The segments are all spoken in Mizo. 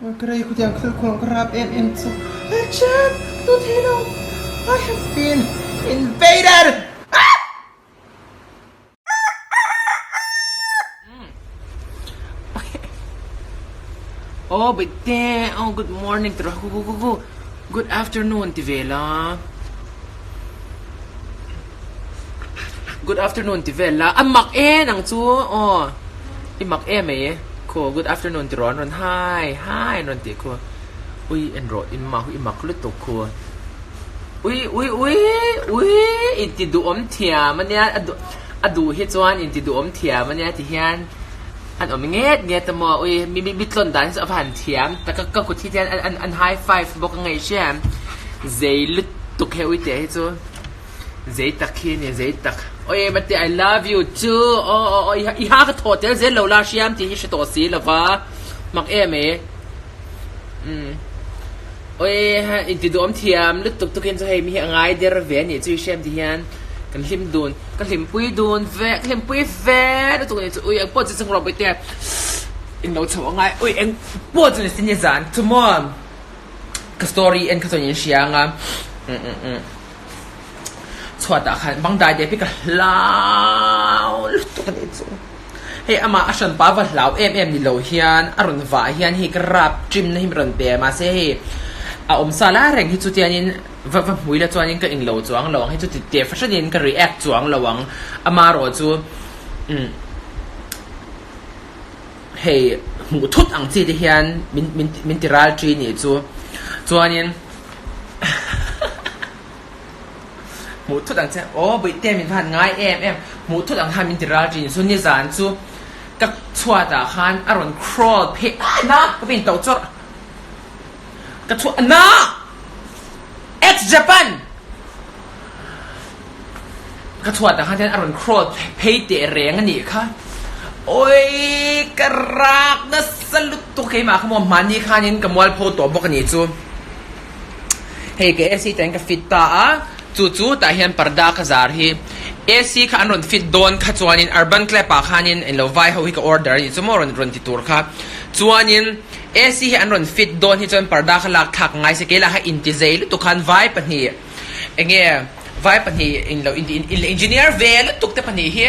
Ka rei khutiang thil khuang ka rap em em chu Chep ka tu thei lo I have been invaded! Ah! Oh Bete oh good morning ti rawh ku ku ku good afternoon ti ve la good afternoon ti vel la a mak e nang chu aw i mak em mai khaw good afternoon ti rawh an rawn hi hi an rawn tih khu ui en rawh in mak i mak lutuk khu ui ui ui ui inti duhawm thiam ania a duh a duh hi chuan inti duhawm thiam ania ti hian an awm nget nget a maw ui mi mi tlawn dan hi chu a va han thiam tak a ka kut hi hian an an high five bawk a ngaihhriam zei lutuk he uite hi chu. Zei tak hi a nia zei tak. Awi mate I love you chu aw aw aw i ha ka thaw tel zel lo la hriam tih hi hre tawh si lova mak em e umm awi inti duhawm thiam lutuk tukin chu hei mi hi a ngai der ve a nih chu i hriam ti hian kan hlim dun ka hlimpui dun ve ka hlimpui ve lutuk a nih chu ui eng pawh chu chungro pawh te in lo chho a ngai ui eng pawh chu ni se ni zan chu maw ka story en kha chuan in hria anga umm umm umm. Chhuatah khan bang dai dep hi ka hlau lutuk a nih chu. Hei amah a hranpa va hlau em em ni lo hian a rawn vah hian hei ka rap trim na hi mi rawn pe a mahse hei a awm sa lai reng hi chu tianin va va hmui la chuanin ka englo chuang lo ang hei chu ti teh fahranin ka react chuang lo ang amaherawh chu umm hei hmuh thut ang chi te hian min min min ti ral ṭi nih chu chuanin. Hmuh thut ang che aw Bawihte min va han ngai em em hmuh thut ang khan min ti ral thin chu nizan chu ka chhuat ah khan a rawn crawl phei a na ka va in tauh chawrh ka chhuat na ex Japan ka chhuat ah khan hian a rawn crawl phei teh reng a nih kha awii ka rak nasa lutuk keimah kha maw hmanni khanin ka mualpho tawh bawk a nih chu. Hei ka AC ten ka fit ta a, chu chu tah hian parda ka zar hi AC kha an rawn fit dawn kha chuanin urban clap ah khanin englo vai ho hi ka order a nih chu maw rawn rawn ti tur kha chuanin AC hi an rawn fit dawn hi chuan parda kha lak thlak ngai se keilah kha inti zei lutuk khan vai pahnih enge vai pahnih englo inti engineer ve lutuk te pahnih hi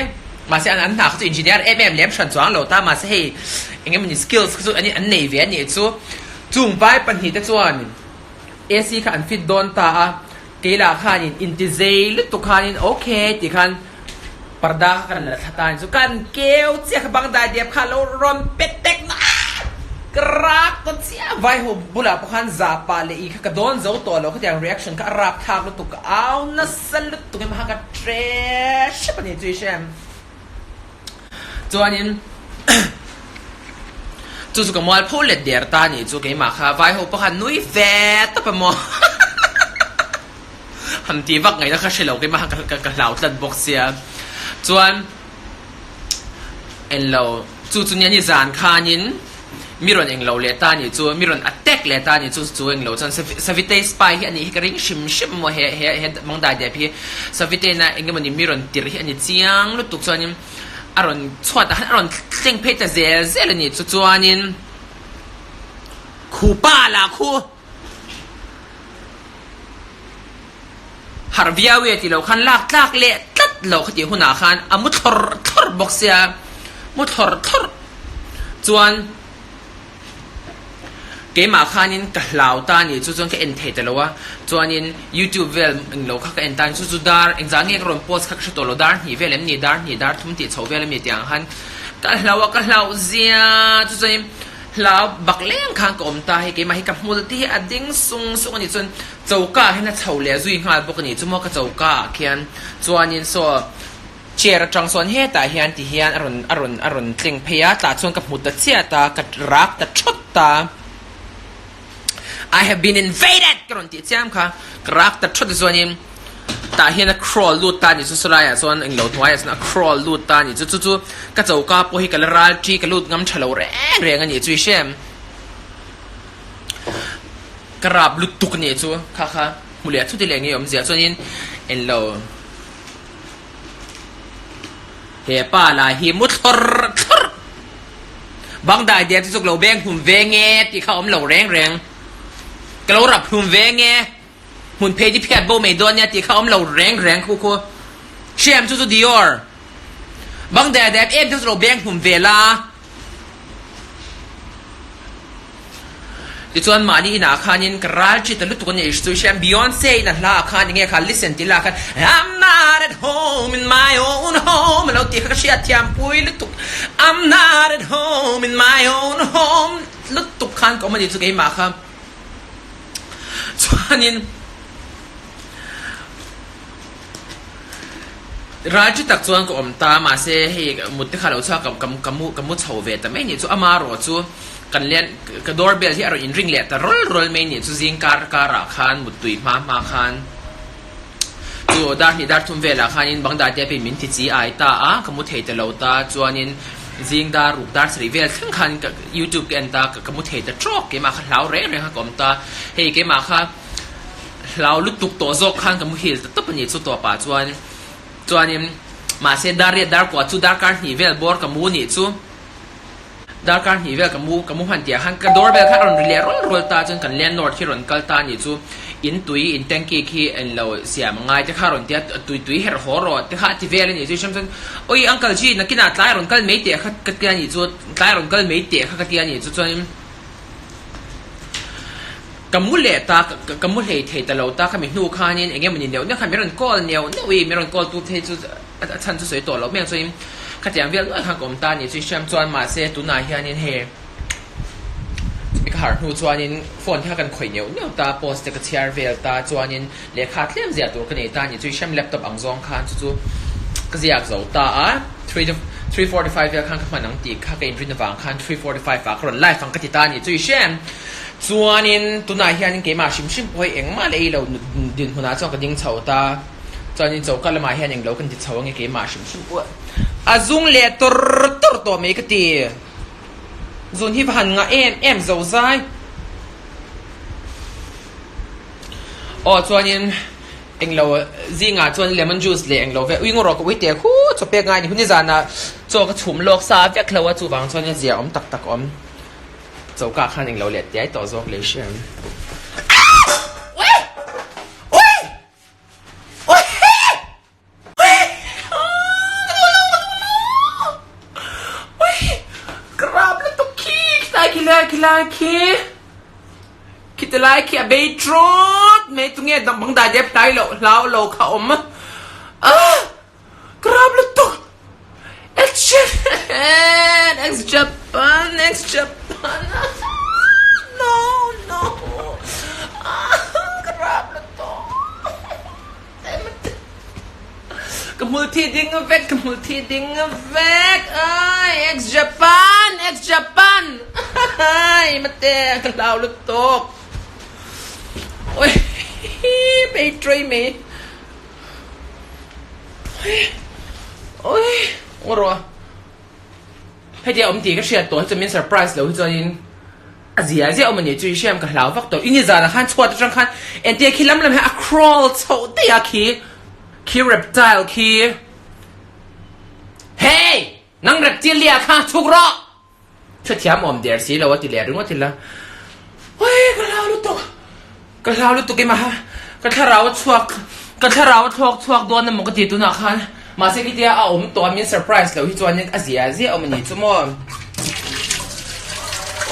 mahse an an hna kha chu engineer em em lem hran chuang lo ta mahse hei engemawni skills kha chu an nei ve a nih chu. Chung vai pahnihte chuan AC kha an fit dawn ta a, keilah khanin inti zei lutuk khanin ok tih khan parda kha kan la thla ta a ni chu kan keu chiah kha bang dai dep kha lo rawn pet tek na ka rak ta chiah vai ho bulah pawh khan za pah leh i kha ka dawn zo tawh lo khatiang reaction kha a rap thlak lutuk ka au nasa lutuk emaw kha ka tre hrep a ni chu i hre em. Chuanin chu chu ka mual pho let der ta nih chu keimah kha vai ho pawh khan nui ve tawp a maw han ti vak ngaihna kha hre lo keimah kha ka ka hlau tlat bawk sia chuan englo chu chu nia ni zan khanin mi rawn englo leh ta nih chu mi rawn attack leh ta nih chu chu englo chuan Savitei spy hi a nih hi ka ring hrim hrim maw he he he Mangdai dep hi Savitei na eng emawni mi rawn tirh hi a ni chiang lutuk chuanin a rawn chhuat ah khan a rawn thleng phei ta zel zel a nih chu chuanin khupa lah khu Harh viau e ti lo khan lak tlak leh tlat loh kha tih hunah khan a mu thlawr thlawr bawk sia, mu thlawr thlawr chuan keimah khanin ka hlau ta a nih chu chuan ka en thei ta lo a, chuanin youtube vel englo kha ka en ta a ni chu chu dar engzah nge ka rawn post kha ka hre tawh lo, dar hnih vel em ni, dar hnih dar thum tih chhoh vel em ni tih ang khan ka hlau a ka hlauh zia chu chuanin hlau bak leng khan ka awm ta hei keimah hi ka hmul te hi a ding sung sung a nih chuan Choka ah hian a chho leh zui nghal bawk a ni chu maw ka choka ah khian chuanin saw chair atang sawn hetah hian ti hian a rawn a rawn a rawn tleng phei a tah chuan ka hmu ta chiat a ka rak ta thawt ta I have been invaded ka rawn tih chiam kha ka rak ta thawt a chuanin tah hian a crawl lut ta a ni chu sawlai ah chuan englo hnuai ah chuan a crawl lut ta a ni chu chu chu ka choka pawh hi ka la ral thi ka lut ngam tha lo reng reng a ni chu i hre em. Ka rap lutuk nih chu kha kha hmu leh thut i leh ngei awmzia chuanin englo he pa lah hi mu thlawr thlawr. Bang dai dep chu chuk lo beng hlum ve nge tih kha a awm lo reng reng. Ka lo rap hlum ve nge, hmun phei ti phiat bo mai dawn nia tih kha a awm lo reng reng khu khu. Hriam chu chu Dior. Bang dai dep em te chu lo beng hlum ve la. Tichuan mahni inah khanin ka ral ṭhi ta lutuk a ni chu hriam Beyonce in a hla ah khan enge kha listen tih lah khan I'm not at home in my own home a lo tih kha ka hriat thiam pui lutuk I'm not at home in my own home lutuk khan ka awm a ni chu keimah kha chuanin Ral chi tak chuan ka awm ta, mahse hei mut te kha lo chhuak ka ka mu ka mu chho ve ta mai nih chu ama erawh chu kan len ka door bell hi a rawn in ring leh ta rawl rawl mai nih chu zing kar karah khan muttui hma hma khan chu dar hnih dar thum velah khanin bangdai te pawhin min ti chi ai ta a ka mu thei ta lo ta chuanin zing dar ruk dar sarih vel thleng khan ka youtube ka en ta ka mu thei ta trawk keimah kha hlau reng reng kha ka awm ta hei keimah kha Hlau lutuk tawh zawk khan ka muhil ta tawp a ni chu tawpah chuan chuanin mahse dar riat dar kua chu darkar hnih vel bawr ka mu nih chu darkar hnih vel ka mu ka mu hman tih ah khan ka doorbell kha a rawn ri leh rawl rawl ta chuan kan landlord hi rawn kal ta nih chu in tui in tanky khi englo siam a ngai te kha a rawn ti a tui tui herh haw rawh te kha a ti vel a nih chu hriam chuan awi uncle ji nakinah tlai a rawn kal mai teh kha ka tia nih chu tlai a rawn kal mai teh kha ka tia nih chu chuanin Ka mu leh ta, ka mu hlei thei ta lo ta, khami hnu khanin eng emawni neuh neuh khan min rawn call neuh neuh i, min rawn call tu phei chu a chhan chu sawi tawh loh mai ang chuanin khatiang vel nuai khan ka awm ta a ni chu i hriam chuan mahse tunah hianin hei chumi ka harh hnu chuanin phone te kha kan khawih neuh neuh ta, post te ka chhiar vel ta chuanin lehkha tlem ziah tur ka nei ta a ni chu i hriam laptop ang zawng khan chu chu ka ziak zo ta a, 3:45 vel khan ka hman ang tih kha ka inrin avang khan 3:45 ah ka rawn live ang ka ti ta a ni chu i hriam. Chuanin tunah hianin keimah hrim hrim pawh hi engmah leh ei lo dinhmunah chuan ka ding chho ta. Chuanin choka lamah hian englo kan ti chho ange keimah hrim hrim pawh a zung leh tawr tawr tawh mai ka ti. Zun hi va han ngah em em zo zai. Aw chuanin englo zingah chuan lemon juice leh englo vel ui ngaw rawh ka ui teh khu chaw pek ngai ni hun nizanah chaw ka chhum lawk sa vek lo a chuvang chuan a zia awm tak tak awm. Choka khan englo leh tiai tawh zawk leh hria ang. Khiti lai khi a bei trawt mai tunge dang bang dai dep hlai loh hlau lo kha awm a. Ka rap lutuk Action Ex Japan Ex Japan No no Ka rap lutuk Ka hmul thi ding vek ka hmul thi ding vek Ai Ex Japan Ex Japan Ai mate ka hlau lutuk Oi Betray me Oi ngaw rawh Heti a awm tih ka hriat tawh hi chuan min surprise lo hi chuanin a zia zia awm a ni chu i hriam ka hlau vak tawh. I nizanah khan chhuat atang khan entir khi lam lam hian a crawl chhoh daih a khi khi reptile khi Hey! Nang reptilia kha chhuk rawh! Hrethiam awm der si lo a ti leh ringawt ila. Oi ka hlau lutuk ka hlau lutuk em a ka thlarau a chhuak ka thlarau a thluak chhuak dawn emaw ka ti tunah khan mahse khitia a awm tawh a min surprise loh hi chuanin a zia zia awm a ni chu maw.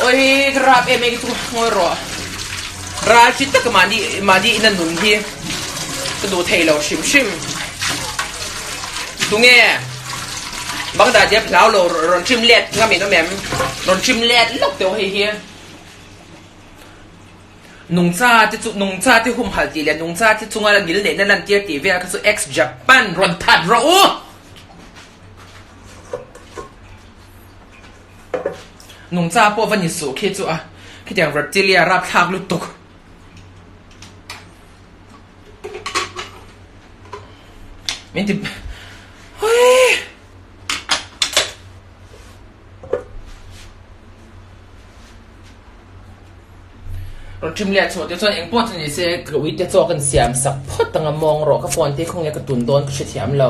Oi ka rap em em chu ngawi rawh ral chi taka mahni mahni ina nun hi ka duh thei lo hrim hrim tunge. Bangda diap hlau lo rawn trim let ngam in awm em? Rawn trim let lawk teuh hei hi. Nungcha te chu nungcha te humhalh tih leh nungcha te chunga ngil neihna lantir tih vel kha chu ex Japan rawn that rawh u! Nungcha pawh va ni suh khi chu a khitiang reptilia rapthlak lutuk. Min ti Oi! Rawn ṭhim leh chhuah te chuan eng pawh chu ni se ka ui te chaw kan siam sak phawt ang a mawng rawh ka phone te khawnge ka tun dawn ka hrethiam lo.